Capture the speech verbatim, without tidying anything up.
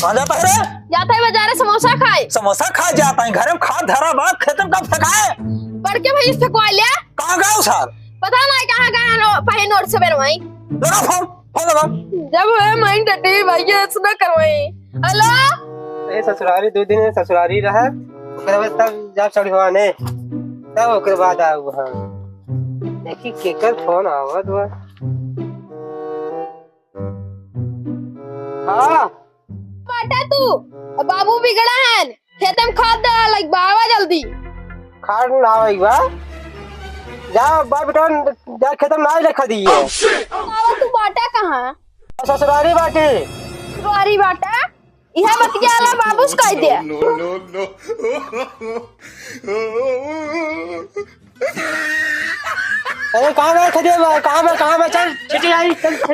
कहाँ जाता है रे? जाता है बाजारे समोसा खाए। समोसा खाए जाता है, घर में खाद धरा बा, खेत में कब फेंकाए? बड़के भैया से फेंकवा लिया। कहाँ गए सार? पता ना कहाँ गए, नो, पहले नोट से बनवाई। लगा फोन, फोन लगा। जब है माइंड डटी भैया, ऐसा ना करवाई। हेलो। ए ससुरारी, दो दिन में ससुरारी रहा, ओकरे बाद तब जा चढ़वाने, तब ओकरे बाद आऊ हम। देखी केकर फोन आवत बा। हाँ। बाटा तू, बाबू बिगड़ा है, खेते में खाद डाला लाइक बा, आवा जल्दी। खाद ना आवे बा, जा बा बेटा, जा खेते में ना लेखा दिए। आवा तू बाटा कहाँ? ससुरारी बाटी। ससुरारी बाटा? इहे बतिया ला बाबू से कह दे। अरे कहाँ बा खदिया बा? कहाँ बा, कहाँ बा? चल, छिटी आई, चल, चल।